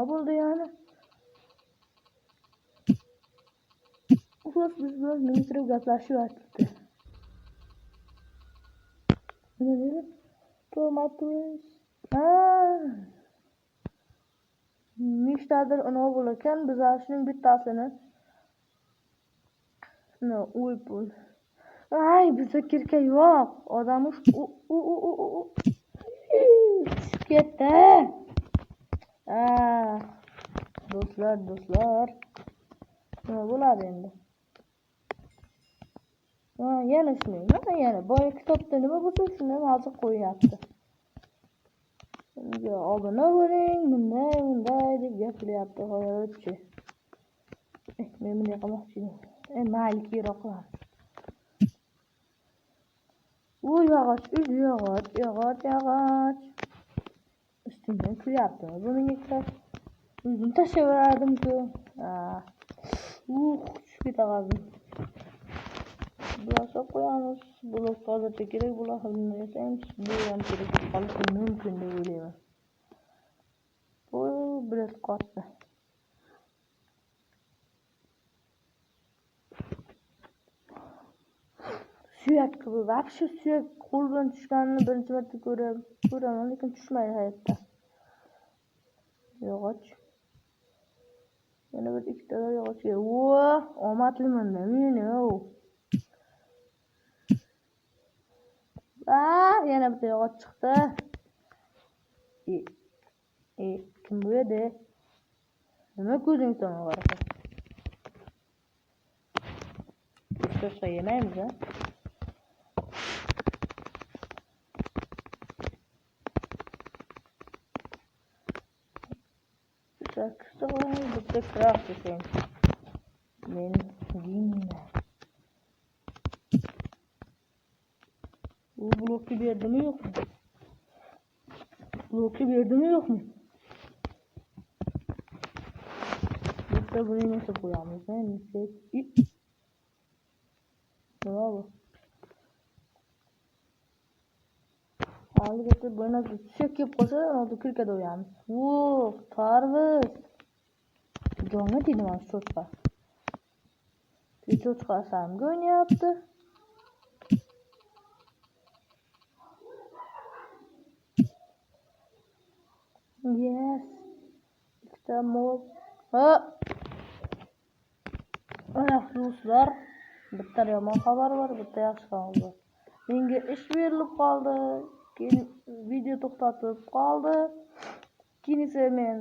Nima bo'ldi yani? Xullas, biz bilan menimsirab gaplashyapti. Nima dedi? Tomatos. Ha. Nechtadir nima bo'lar ekan, biz shuning bittasini no, o'yib bo'ldi. Ay, bizda kirka yo'q. Odam u u u u u tushib ketdi. Ah, do'stlar, do'stlar. Nima bo'ladi endi? Ha, yana shunday. Mana yana boya kitobda nima bo'lsa, shuni hozir qo'yyapti. Unga obuna bo'ling, bunday, bunday deb gapiryapti hozirchi. Men bunday qilmoqchi edim. Mayli, keyinroq qilamiz. U yog'och, u yog'och, yog'och, yog'och. Ustimdan kulyapti. Bu menga kiradi. O'zim tashlayverardim-ku. Tushib keta qoldim. Blok solib qo'yamiz. Blok hozircha kerak bo'ladi, buni yasaymiz. Bu ham kerak bo'lib qolishi mumkin deb o'ylayman. Bu bilet qotdi. Suyak bu вообще suyak qo'l bilan tushganini birinchi marta ko'raman, lekin tushmaydi hayotda. Yog'och. Yana bir ikkita yog'och. Va, omadliman-da men. Yana bitta yog'och chiqdi. Kim bu edi? Nima ko'zing tomon qarasa? Cho'chqa yemaymiz, a? Sakkizta qo'yamiz, bitta craft yasaymiz. Men giymayman. U blokni berdimi yo'qmi? Blokni berdimi yo'qmi? Bitta buni yasab qo'yamiz. Nima bu? Haligacha bu narsa tushak kelib qolsa, hozir kirkada o'yamiz. Voh, tarvuz. Jonga tegdi mana shu cho'chqa. Shu cho'chqa asamga o'ynayapti. Yes. Ikkita mob. Ha. Mana do'stlar, bitta yomon xabar bor, bitta yaxshi xabar bor. Menga ish berilib qoldi. Keyin video to'xtatib qoldi. Keyin esa men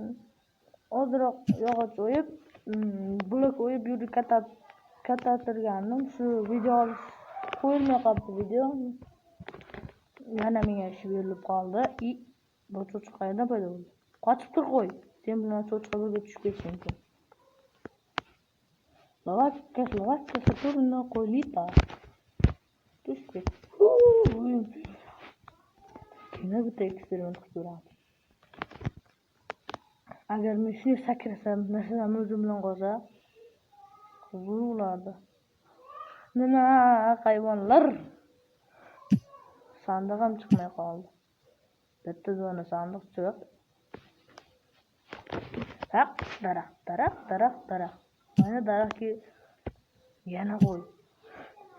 ozroq yog'och o'yib, blok o'yib yurib katatirgandim. Shu video olish qo'yilmay qoldi video. Yana menga ish berilib qoldi. Bu cho'chqa qayerdan paydo bo'ldi? Qochib tur qo'y. Sen bilan cho'chqa birga tushib ketishi mumkin. Slovakka, Slovakka, Saturno qo'ylita. Tushib ketdi. Yana bitta eksperiment qilib ko'ramiz. Agar men shuni sakrasam, narsalar o'zim bilan qolsa, zo'r bo'lardi. Nima hayvonlar? Sandiq ham chiqmay qoldi. Bitta dona sandiq chiqib. Haq, daraxt, daraxt, daraxt, daraxt. Mana daraxtga yana qo'y.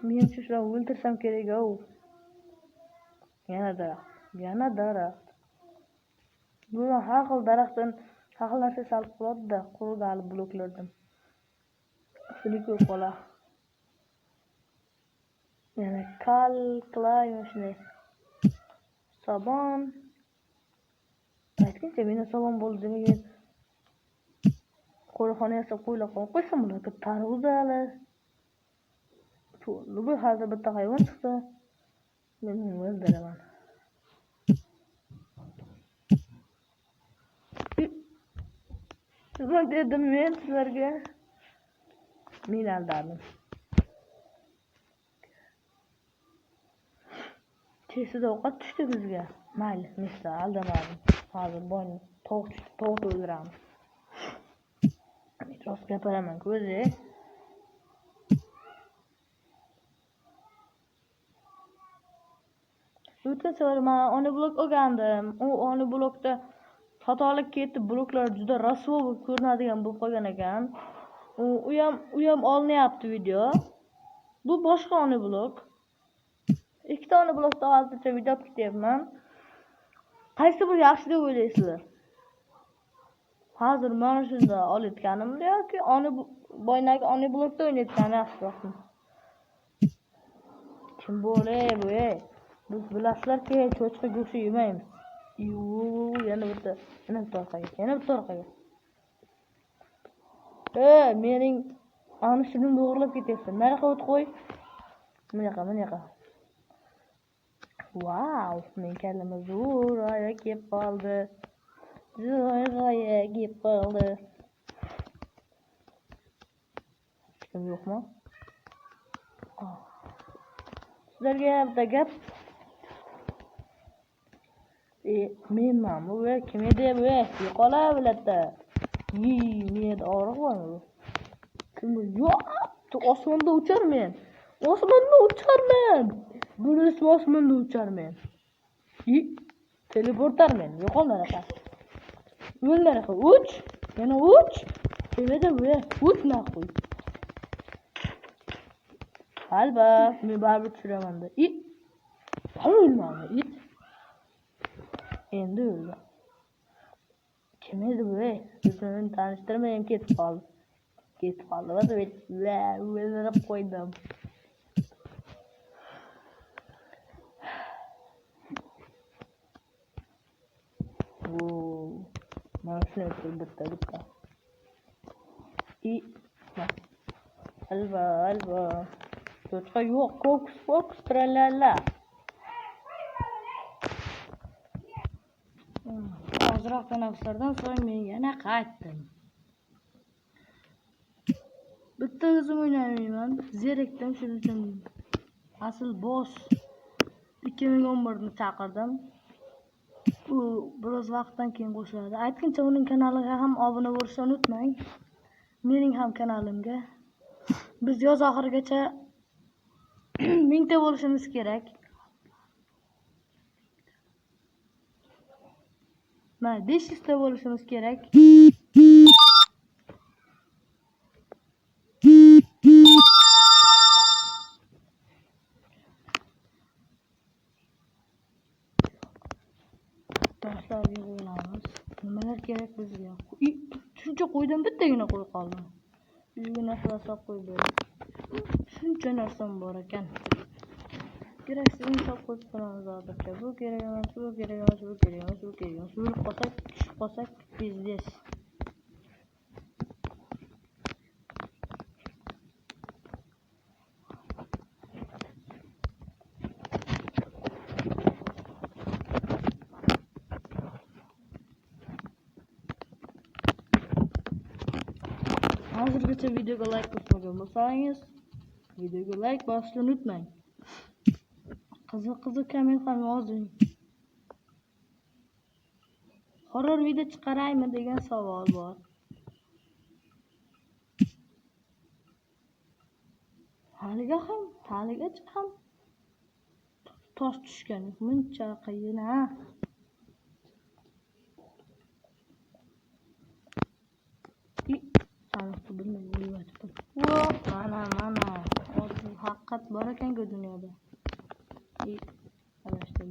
Menimcha shularni o'ldirsam kerak-ku. Yana daraxt, yana daraxt. Buni har xil daraxtdan har xil narsa salib qo'yadi-da, quruq bloklardan. Shuni ko'rib qolar. Yana kal, klay, shunday. Sobon. Aytguncha menda sobon bo'ldi demak men qo'riqxona yasab qo'ylar qo'yib qo'ysam bo'ladi. Tarvuz hali. Bu hozir bitta hayvon chiqsa, men uni o'ldiraman. Nima dedim men sizlarga? Men aldadim. Chesida ovqat tushdi bizga. Mayli, men sizlarni aldamadim. Hozir boyni tovuq tushdi, tovuqni o'ldiramiz. Men rost gapiraman ko'zi. O'tgan safar men ona blok olgandim. U ona blokda Xatolik ketib, bloklar juda rasvo bo'lib ko'rinadigan bo'lib qolgan ekan. U ham olinyapti video. Bu boshqa oni blok. Ikkita oni blokda hozircha video olib ketyapman. Qaysi biri yaxshi deb o'ylaysizlar? Hozir mana shunda olayotganimda yoki oni boynagi oni blokda o'ynayotganim yaxshiroqmi? Kim bo'le bu? Biz bilasizlarki, cho'chqa go'shti yemaymiz. Yana bitta, yana bitta orqaga, yana bitta orqaga. Mening ana shuni o'g'irlab ketyapsan. Nariyoqqa o't qo'y. Bunaqa, bunaqa. Vau, men kallama zo'r g'oya kelib qoldi. Zo'r g'oya kelib qoldi. Hech kim yo'qmi? Sizlarga bitta gap. Menmanmi bu? Kim edi bu? Yo'qola bilatda. Menda og'riq bormi bu? Kim bu? Yo'q, osmonda ucharmen. Osmonda ucharmen. Bunisi osmonda ucharmen. Teleportarmen. Yo'qol naraqa. O'l naraqa. Uch. Yana uch. Kim edi bu? Uch naqo'y. Alba, men baribir tushiraman-da. Hali o'lmadi, it. Endi o'ldi. Kim edi bu? O'zini tanishtirmay ham ketib qoldi. Ketib qoldi. O'ldirib qo'ydim. Mana shuni aytib bitta bitta. Alba, alba. Cho'chqa yo'q, koks, foks, tralala. Ozroq tanaffuslardan so'ng men yana qaytdim. Bitta o'zim o'ynamayman, zerikdim, shuning uchun asl boss 2011 ni chaqirdim. U biroz vaqtdan keyin qo'shiladi. Aytguncha uning kanaliga ham obuna bo'lishni unutmang. Mening ham kanalimga. Biz yoz oxirigacha 1000 ta bo'lishimiz kerak. Mana 500 ta bo'lishimiz kerak. Toshlar yig'ilamiz. Nimalar kerak bizga? Shuncha qo'ydim, bittagina qo'y qoldi. Uyga narsa qo'yib berdim. Shuncha narsam bor ekan. Keraksiz inson qo'yib turamiz hozircha. Bu kerak emas, bu kerak emas, bu kerak emas, bu kerak emas. O'lib qolsak, tushib qolsak, pizdes. Hozirgacha videoga like bosmagan bo'lsangiz, videoga like bosishni unutmang. Qiziq-qiziq komment ham yozing. Horror video chiqaraymi degan savol bor. Haligacha ham tosh tushgan yo'q. Muncha qiyin, ha. Bilmay o'ylayaptim. Mana, mana. Oddiy haqiqat bor ekan-ku dunyoda. Adashdim.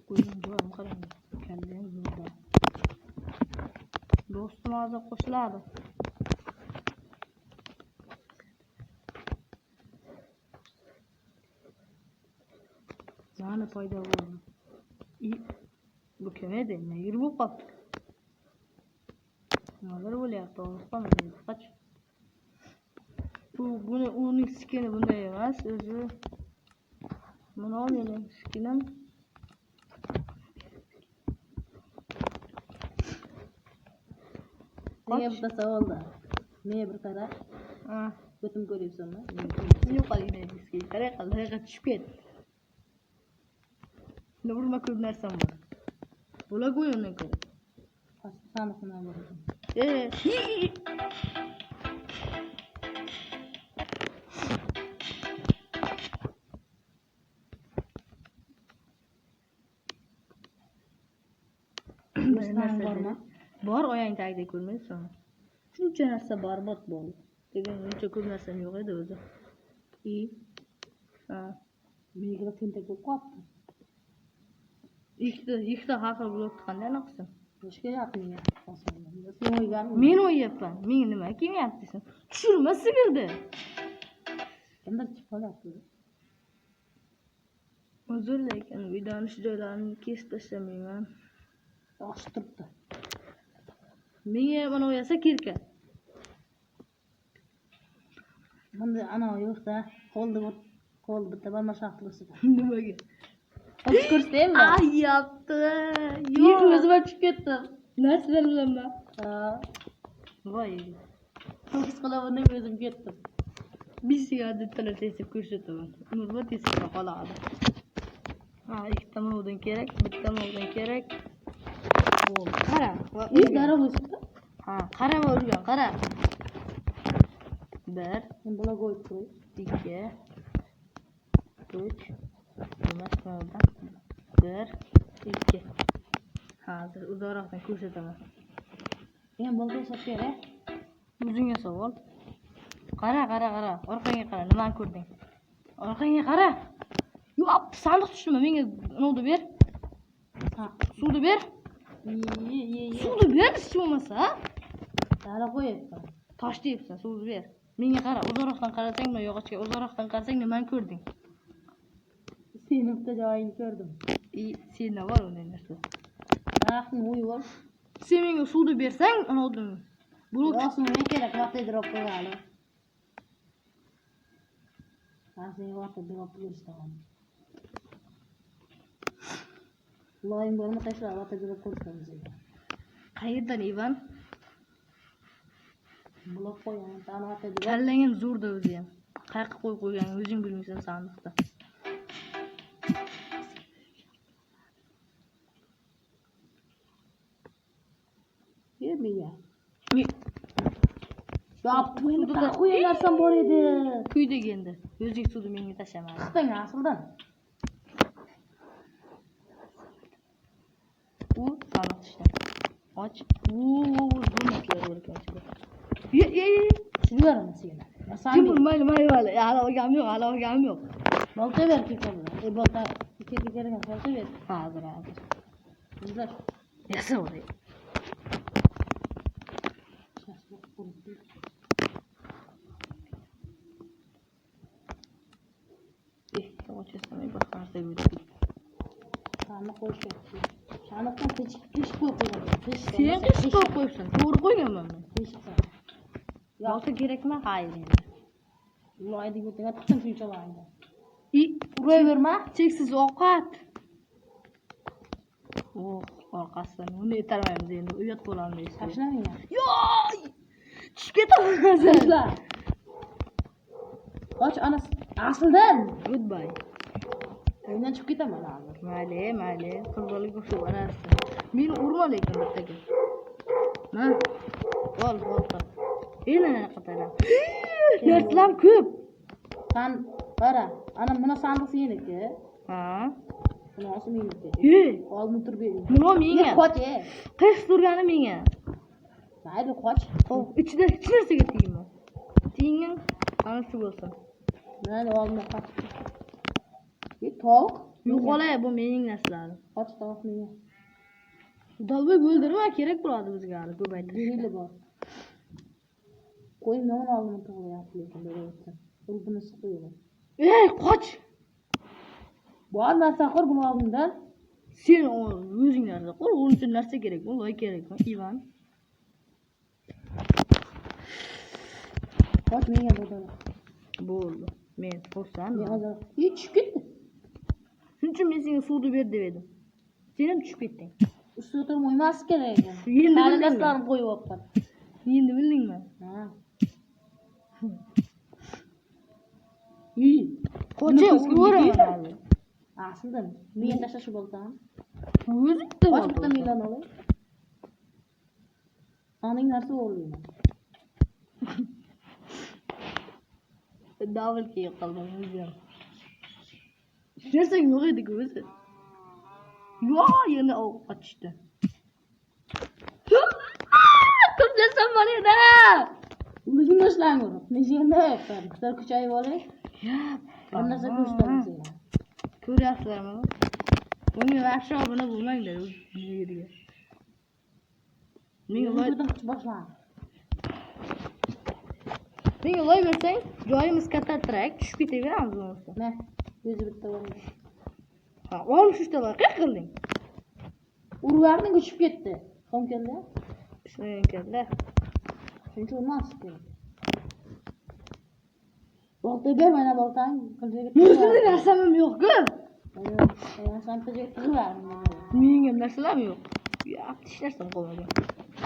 Qo'ygan joyim qarang. Kallam zo'rda. Do'stim hozir qo'shiladi. Mana paydo bo'ldi. Bu kim edi? Nega bo'lib qoldi? Nimalar bo'lyapti? Qolmaydi, qoch. Bu buni uning skini bunday emas, o'zi. Mana mening skinim. Menga bitta savolda. Menga bir qara. Ha. Ko'tim ko'ryapsanmi? Yo'qolgan skin. Qaraqa tushib ketdi. Nima ko'p narsam bor. Bo'la qo'y undan ko'ra. Sandiqni bor ekan. Narsa bormi? Bor, oyang tagida ko'rmaysanmi? Shuncha narsa barbod bo'ldi. Lekin uncha ko'p narsam yo'q edi o'zi. I Ha. Menga tentak bo'lib qolibdi. Ikkita har xil blokni qanday anaqa qilsam? Boshqa kelyapti menga. Sen o'yganmi? Men o'yyapman. Menga nima kelmayapti desam. Tushirma sigirni. Kimdir chiqib qolyapti. Uzr, lekin videoni shu joylarini kesib tashlamayman. Oshib turibdi. Menga ham anavi yasa kirka. Bunda anavi yo'qda, qo'lda qo'l bitta barmoq shaqlisi. Nimaga? O'zi ko'rsataymi? Ayapti. Yo'q, o'zim tushib ketdim. Narsalar bilanmi? Ha. Voy. To'kis qilaman deb o'zim ketdim. Bizga bittalar tesib ko'rsataman. Umrbod tesib qoladi. Ha, ikkita movdan kerak, bitta movdan kerak. Bo'ldi. Qara. İyi darab o'sibdi. Ha, qara va urgan, qara. 1, Men bular qo'yib qo'y. 2, 3, emas, movdan. 1, 2. Hozir uzoqroqdan ko'rsataman. Men bolta yasab kerak. O'zingga savol. Qara, qara, qara. Orqangga qara, nimani ko'rding? Orqangga qara. Yo'q, sandiq tushdimi? Menga nima ber? Ha. Suvni ber. Ye, ye, ye. Suvni ber, hech bo'lmasa. Dara qo'yapman. Tosh deyapsan, suvni ber. Menga qara, uzoqroqdan qarasang, mana yog'ochga uzoqroqdan qarasang nimani ko'rding? Seni bitta joyingni ko'rdim. Senda bor unday narsa. Daraxtning o'yi bor. Sen menga suvni bersang, ana o'dim. Blok Yo'q, nima kerak? Vaqtda drop qo'yali. Ha, sen vaqtda drop ko'rsataman. Loyim bormi tashla, vaqtda drop ko'rsatamiz. Qayerdan Ivan? Blok qo'yaman, tani vaqtda drop. Kallang ham zo'rda o'zi ham. Qayerga qo'yib qo'yganini o'zing bilmaysan sandiqda. Ye menga. Suvni Qo'ygan narsam bor edi. Quydik endi. O'zing suvni menga tashlama. Chiqding aslida. U sandiq tushdi. Och. Bu narsalar bor ekan ichida. Ye, ye, ye. Tushib seni. Kim mayli, mayli, mayli. Hali olganim yo'q, hali olganim yo'q. Bolta ber keka bilan. Bolta keka kerak emas, bolta ber. Hozir, hozir. Izlar. Yasa o'ray. Yog'och yasamay boshqa narsaga o'tib ketdi. Sandiq qo'yish kerak. Sandiqdan teshik qo'yib qo'ygan. Teshik. Sen teshik qo'yib qo'yibsan. To'g'ri qo'yganman men. Teshiksan. Bolta kerakmi? Xayr endi. Loyni ko'taga tiqdim shuncha loyni. Uraverma, cheksiz ovqat. Oh, orqasidan uni etarmaymiz endi, uyat bo'lamiz. Tashla menga. Yo'q! Tushib ketaman. Tashla. Qoch ana aslida. Goodbye. Uydan chiqib ketaman hozir. Mayli, mayli. Qiz bolaga o'xshab borarsan. Meni urma lekin bittaga. Ma. Ol, bolta. Endi anaqa taraf. Narsalar ko'p. San qara, ana buni sandiq seniki. Ha. Bunisi meniki. Ey, Oldin turib bering. nima menga? Qoch, ey. Qish turgani menga. Mayli, qoch. Xo'p, ichida hech narsaga tegma. Teging, ana shu bo'lsin. Mayli, oldin qoch. Ey, tovuq. Yo'qolay, bu mening narsalarim. Qoch tovuq menga. Dalboy o'ldirma, kerak bo'ladi bizga hali ko'paytirish. Grili bor. Qo'yim yomon oldin tug'ilyapti lekin bo'layotgan. Urgunisi qo'yaman. Ey, qoch! Bor narsa qur buni oldindan. Sen o'zing narsa qur, uning uchun narsa kerakmi, loy kerakmi, Ivan? Qoch menga bo'ladi. Bo'ldi. Men xursandman. Men hozir tushib ketdi. Shuning uchun men senga suvni ber deb edim. Sen ham tushib ketding. Ustida turib o'ymaslik kerak ekan. Endi bildingmi? Narsalarini qo'yib olibman. Endi bildingmi? Ha. Qo'cha Buni uraverman hozir. Aslida menga tashlash shu boltani. O'zi bitta Qoch bolta bitta bo'lsa. milyon olay. Aning narsa o'g'irlayman. Davl kelib qoldim o'zim. Hech narsa yo'q edi-ku o'zi. Yo, yana ovqat tushdi. narsam bor edi. O'zing boshlang urib. Nechanda aytdim. Sal kuchayib olay. Bir narsa ko'rsataman senga. Ko'ryapsizlarmi? Bunga yaxshi obuna bo'lmanglar u yerga. Menga loy, Menga kuch boshlan. menga loy bersang, joyimiz kattaroq, tushib ketaveramiz bo'lmasa. Ma, yuzi bitta bo'ldi. Ha, 63 ta loy qayerga qilding? Urvarding uchib ketdi. Xom keldi. Shunga keldi. Shuning uchun urmaslik kerak. Bolta ber mana boltang. O'zimni narsam ham yo'q-ku. San qiziga tig'iverdim. Mening ham narsalarim yo'q. Ya, hech narsam qolmagan.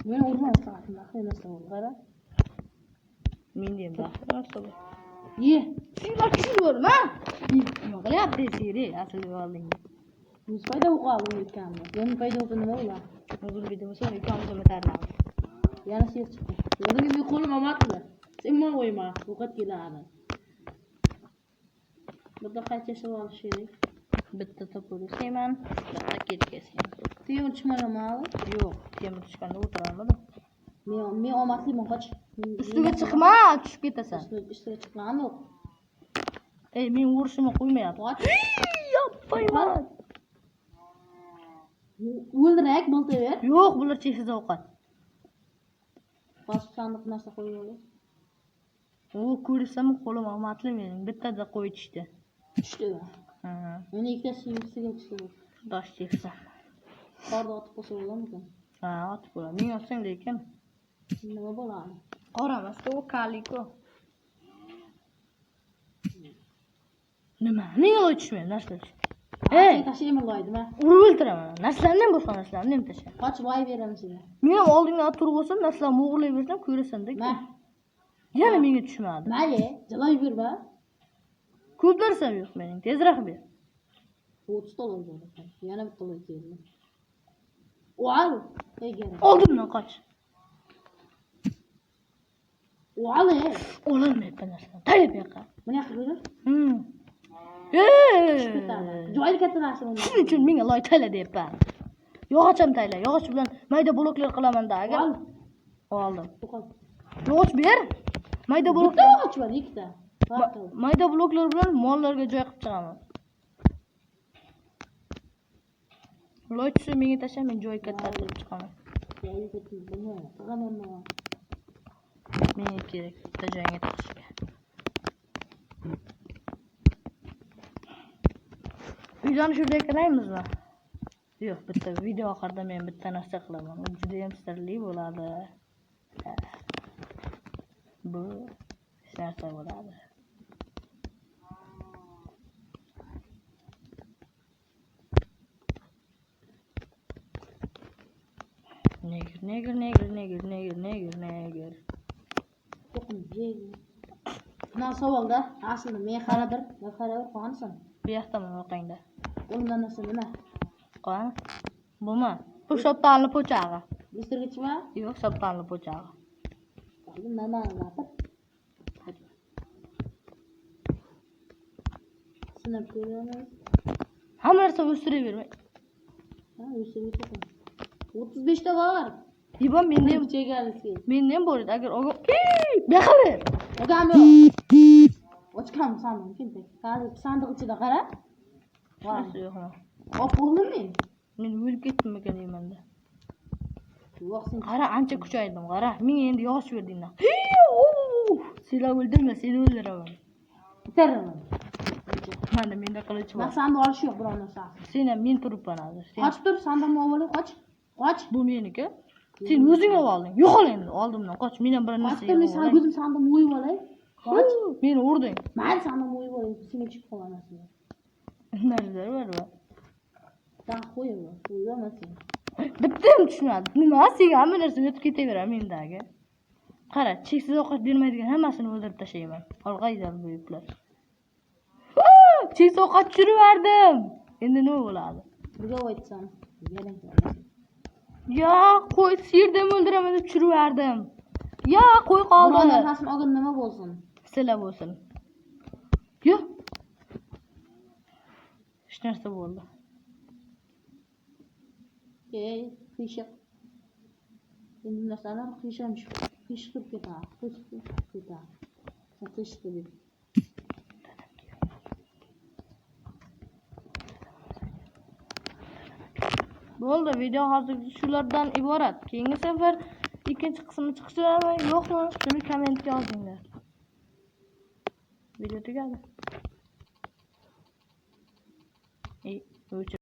Meni urmasdan narsa bo'ldi, qara. Menda ham baxtli narsa bor. Ye. Siylar tushib yuborma. Nima qilyapti siyri aslida oldinga. Yuz paydo bo'lib qoldi o'tganda. Yana paydo bo'lsa nima bo'ladi? O'zim bitta bo'lsa, ikkovimiz ham bitaramiz. Yana sher chiqdi. O'zimga men qo'lim omadli. Sen mol qo'yma, ovqat keladi. Bitta qayta yashab olish kerak. Bitta topib yasayman, bitta ketkazayman. Temir chiqmaganmi? Yo'q, temir tushganda o'tirolmadim. Men omadliman, qoch. Ustiga chiqma, tushib ketasan. Ustiga chiqqanim yo'q. Ey, men urishimni qo'ymayapti. Qoch. Yoppayman. O'ldirak bolta ber. Yo'q, bular cheksiz ovqat. Boshqa sandiq narsa qo'yib olay. U ko'rsammi qo'lim omadli mening. Bittada qo'y tushdi. Tushdi. Ha, Meni ikkitasi ustiga tushdi. Tosh cheksa. Qorda otib qo'ysa bo'ladimikan? Ha, otib bo'ladi. Men otsang lekin. Nima bo'ladi? Qora emas-ku, u kaliko. Nima? Nega loy tushmaydi narsalar? Ey, Tashlayman loydi, ma. Urib o'ltiraman. Narsalarni ham boshqa narsalarni ham tashla. Qoch, loy beraman senga. Men ham oldingdan turib olsam, narsalarni o'g'irlay bersam, ko'rasan-da. Ma. Yana menga tushmadi. Mayli, jaloy berma. Ko'p narsam yo'q mening, tezroq ber. 30 ta loy bor ekan. Yana bitta loy keldi. Ol, ey kerak. Oldimdan qoch. Ol, ey. Ololmayapman narsani. Tayyor bu yoqqa. Buni yoqqa qo'y. Ey! Joyli katta narsa bo'lmaydi. Shuning uchun menga loy tayla deyapman. Yog'och ham tayla. Yog'och bilan mayda bloklar qilaman-da agar. Ol. Oldim. Yo'qol. Yog'och ber. Mayda Bitta bloklar. yog'och bor, ikkita. Mayda bloklar bilan mollarga joy qilib chiqaman. Loy tushsa menga tashla, men joy kattartirib chiqaman. Menga kerak bitta joyga tiqishga. Videoni shu yerda yakunlaymizmi? Yo'q, bitta video oxirida men bitta narsa qilaman. U juda ham sirli bo'ladi. Bu hech narsa bo'ladi. Negr, negr, negr, negr, negr, negr, negr. Mana savolda aslida men qaradir, men qarab qonisan. Bu yoqdaman orqangda. Qo'limdan narsa nima? Qani? Bumi? Bu shoptalni po'chag'i. O'stirgichmi? Yo'q, shoptalni po'chag'i. Nima gapir? Sinab ko'ramiz. Hamma narsa o'stiravermay. Ha, o'stirib 35 ta bor. Ibon menda ham Chegarisi. Menda ham bor edi. Agar olgan, ey, bu yoqqa ber. Ogam yo'q. Ochgan sandiq cho'ntak. Hozir sandiq ichida qara. Narsa yo'qmi? Olib bo'ldim men. Men o'lib ketdimmikan deymanda. Yo'q, sen Qara, ancha kuchaydim, qara. Menga endi yog'och berdinglar. Seni o'ldirma, seni o'ldiraman. Bitaraman. Mana menda qilich bor. Men sandiq olish yo'q biror narsa. Sen ham men turibman hozir. Sen Qochib tur, sandiqni olib olay, qoch. Qoch. Bu meniki. Sen o'zing olib olding. Yo'qol endi, oldimdan qoch. Men ham bir narsa Qochib tur, men yig'ib san olay. o'zim sandiqni o'yib olay. Qoch. Meni urding. Men sandiqni o'yib olay, senga chiqib qolaman. Narsalar bor va. Da qo'yaman, qo'yaman sen. Bitta ham tushmadi. Nima? Senga hamma narsa o'tib ketaveradi mendagi. Qara, cheksiz ovqat bermaydigan hammasini o'ldirib tashlayman. Olg'aylar bu yuplar. Cheksiz ovqat tushirib yubordim. Endi nima bo'ladi? Birga aytsam, yarim. Ya, qo'y, siyirni ham o'ldiraman deb tushirib yubordim. Ya, qo'y qoldi. Biror narsasini olgin nima bo'lsin? Sila bo'lsin. Yo'q. Hech narsa bo'ldi. Ey, qiyshiq. Endi narsalar qiyshan qiyshiq turib ketadi. Qiyshiq turib ketadi. Qiyshiq deb. Bo'ldi, video hozir shulardan iborat. Keyingi safar ikkinchi qismi chiqishimi, yo'qmi? Shuni kommentga yozinglar. Video tugadi. O'chir.